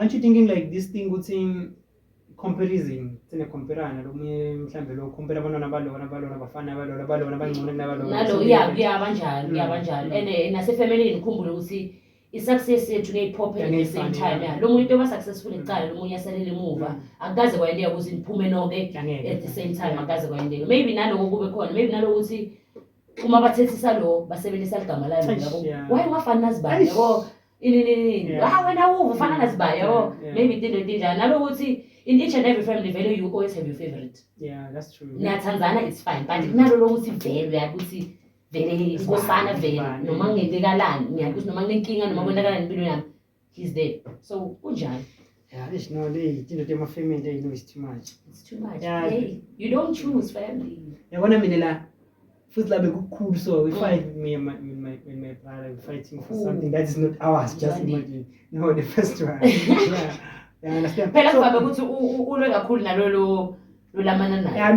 Aren't you thinking like this thing ukuthi comparison, sine compare lomunye, mhlambe lo compare abantwana balona, balona bafana balona, balona bangcono kunabalona? Nalo Something iya like that. Kuyaba njalo, kuyaba njalo. And nasefamilini ukhumbule ukuthi i-success yethu ngeyiphophe at the same Angeyifani, time. yeah. Ya, lo muntu oba successful ekuqala, lo munye asalele emuva. Akukaze kwayenteka ukuthi niphume nonke Angeke. at the same time. Akukaze kwayenteka. Maybe naloko kube khona, maybe naloko ukuthi uma bathethisa lo basebenzisa ligama lalo, Eish, yabo, yeah. why ungafani nazibani, Eish. yabo, ini ini ini, ah, wena uva ufana nazibani, yabo. Maybe into etinjalo, nalokuthi in each and every family vele you always have your favorite. Yeah, that's true. Niyathandzana, it's fine, but kunalo lokuthi vele uyazi ukuthi vele inkosana vele Isibani. noma kungentekalani, ngiyazi ukuthi noma kunenkinga noma kwenzakalani empilweni yami, he's there, so kunjalo. Yeah, eish, no, le into tema-family, you know, it's too much. It's too much. Yeah. Hey, you don't choose family. Yabona mina la futhi la bekukhulu, so we fight, me and my brother, we fighting for Ooh. something that is not ours, just Njani? imagine. No, the first one, yeah, you understand? Phela So- kuvame ukuthi ulwe kakhulu nalolo lolamana naye. Yeah,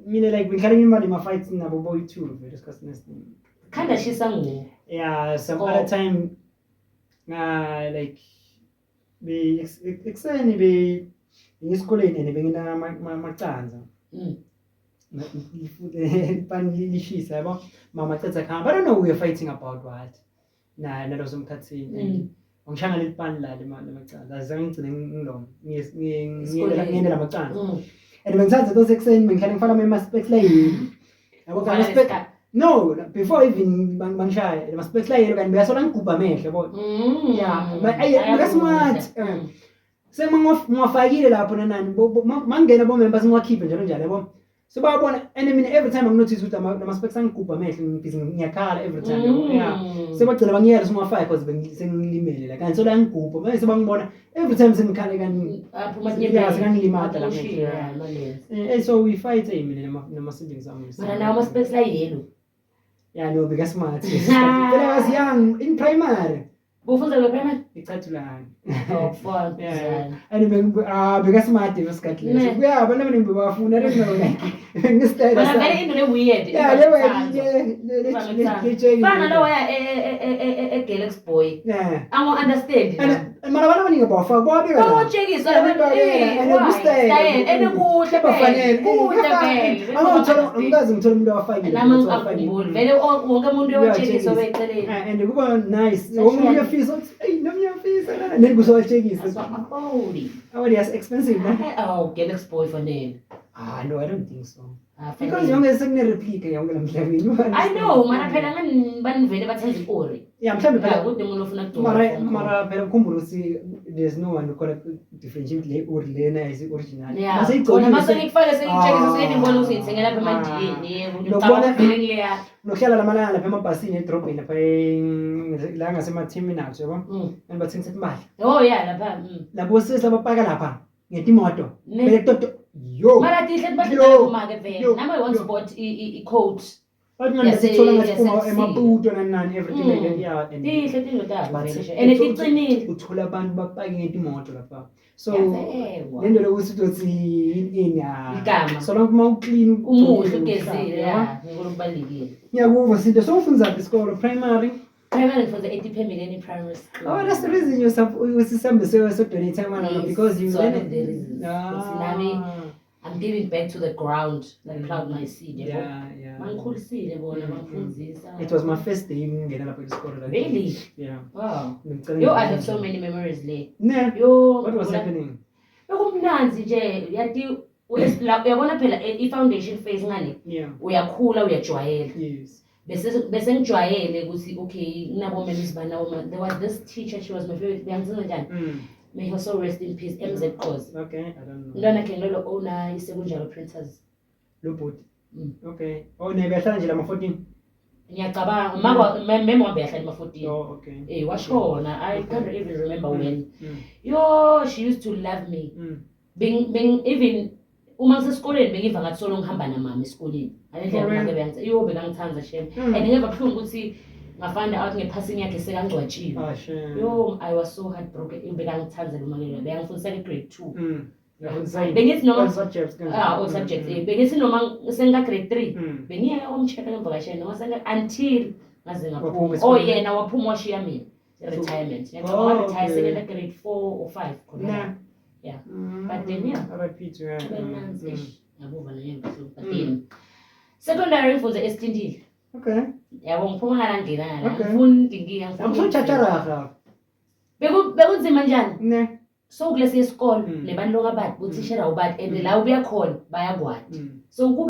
mina like bengihlala ngimali ma-fights nabo boyi-two vele esikhathini esiningi. Khanda shisa nguwo. Yeah, some Oh. other time nga like be ekuseni be ngisikoleni and benginamacandza. Ipani lishisa, yabo, mama cedza kuhamba. I don't know we were fighting about what na nalo somkhathini and ngishaya ngaleli pani la lamacandza, azange ngigcine ngilona Esikoleni. ngiyendela lamacandza. And bengithatha those ekuseni bengihlale ngifaka ama-specs la yini, yabo, Ufana ama-specs. nesikhathi. No, before even bangishaya lama-specs la yelo, kanti beyasola ngigubha amehlo, yabo. Yeah, beka-smart, eh. Sengiwafakile lapho nanani, mangena bo-members ngiwakhiphe njalo njalo, yabo, so bayabona. And mina every time anginotice ukuthi lama-specs angigubha amehlo, ngibhizi ngiyakhala every time, yabo. Yeah, sebagcina bangiyela singiwafake 'cause sengilimele la, kanti sola ngigubha manje sebangibona every time sengikhale kaningi. Yeah, sekangilimata la mehlo, yeah. So we fight, mina nama-siblings ami. Mara nawo ama-specs la yellow. Yeah, no, beka-smart phela. I was young, in primary. Bufundza kwe-primary? Icathulane. Oh, fuck. Yeah. And beka-smart leso sikhathi leso. Ne. Yeah, abantu abaningi bebafuna. I don't know, like ngisitayela Mara vele into le-weird. Yeah, le le Fana nalowaya e-Galaxy Boy. Ango-understand. And mara abantu abaningi abawafaki, bawabeka la. Bawatshekisa. Yeah, bawabeka. And kustyle. And kuhle. Bafanele. Kuhle vele. Angangithola, angikaze ngithole umuntu owafakile. Nami ukuthi owafakile. angikhumbuli vele, wonke umuntu uyawatshekisa obeceleni. Eh, and kuba nice, wonke umuntu uyafisa ukuthi eyi, nami ngiyafisa lana, then kusowatshekisa. Aswakafoli. Oh, yes, expensive, ne? Oh, Galaxy Boy fanele. Ah, no, I don't think so. Ah, because fanele. yonke sekune-replica yonke la mhlabeni. You I understand? know, mara phela ngani banivele bathenza i-ori. Yeah, mhlawumbe phela. Kude umuntu ofuna ukugcoka. Mara phela ukhumbule ukuthi there's no one ukhona differentiate le ori lena is original. Yeah. Maseyigcokile Khona mase ngikufake sengitshekisa, Ah. sengibona ukuthi ngithenge lapha emadiyeni, yebo. Nokubona- Ngicabanga vele ngileya. Nokuhlala lamalanga lapha emabhasini edrobheni lapha la ngasema-terminals, yabo, and bathengisa impahla. Oh yeah, lapha. Labo sesi labapaka lapha ngetimoto. Ne. Bele toto yo. Mara tihle Yo. tibahle kumake vele. Yo. Nami I once Yo. bought i-coat. Bathi ngani sithola ngathi phuma yase- eMaputo nani nani, everything like that, yeah, and Tihle tinto tabo But vele nje. And tiqinile. uthola abantu bapake ngetimoto lapha, so Yasekwa. le nto lokuthi uthi ini, ah, Igama. so long uma uclean, Umuhle, ugcokile, ugezile, uhlamba, ya, ngikho kubalulekile. Ngiyakuva sinto. So ufundzaphi isikolo, primary? Primary ngifunza eTiphemileni Primary School. Oh, that's the reason you usisambe so-donate imali Yes, because you it's one of the reasons. Ah. Ukuthi nami I'm giving back to the ground that plowed my seed, yabo. Bangikhulisile bona, bangifundzisa. It was my first day ngingena lapha esikolo la. Really? Yeah. Wow. Ngicela Yo, I have so many memories le. Ne. Yo, What was happening? Bekumnanzi nje, yathi uyabona phela i-foundation phase ngane uyakhula, uyajwayela. Bese ngijwayele ukuthi okay, kunabo memis banawo. There was this teacher, she was my favorite. Beyangisiza njani? May her soul rest in peace, MZ Qoza. Okay, I don't know. Umntwana khe ngilolo owner isekunjalo Printers. Lo bhuti. Okay. Oh, ne behlala nje lama 14. Ngiyacabanga makwa meme wami beyahlala ema-14. Oh, okay. Eh, washona. I can't even remember when. Yo, she used to love me. Beng even uma ngisesikoleni bengiva ngathi solo ngihamba namama esikoleni. Ngale ndlela For real? make beyangithanda. Yo, bekangithanda shem. And ngeva buhlungu ukuthi ngafind out ngephasini yakhe sekangcwatshiwe. Ah, shame. Yo, I was so heartbroken. Bekangithanda lo make, beyangifundisa ke-grade 2. Ngiyafundisa yini? Bengithi noma All subjects kanjani? Ah, all subjects. Eh, bengithi noma senga-grade 3 Mm. bengiya komcheck-a ngimvakashele noma senga until ngaze Waphuma ngaphuma. Oh, esikoleni. yena waphuma washiya mina. Retirement. Oh, Ngiyacabanga retire okay. sengena grade 4 or 5 khona. Nah. Yeah. But then, yeah. RIP to her. Kube mnandzi, eish, ngabuva naye ngibuhlungu. But then secondary ngifundze esitindile. Okay. Yabo, ngiphuma ngala, ngena ngala. Ngifuna inkinga, ngifuna. Akusotshacharaha. Bekunzima njani? Ne. So kulesi sikolo nebantu lokabati, bothishela ubati, and la ubuya khona bayakwati. So kube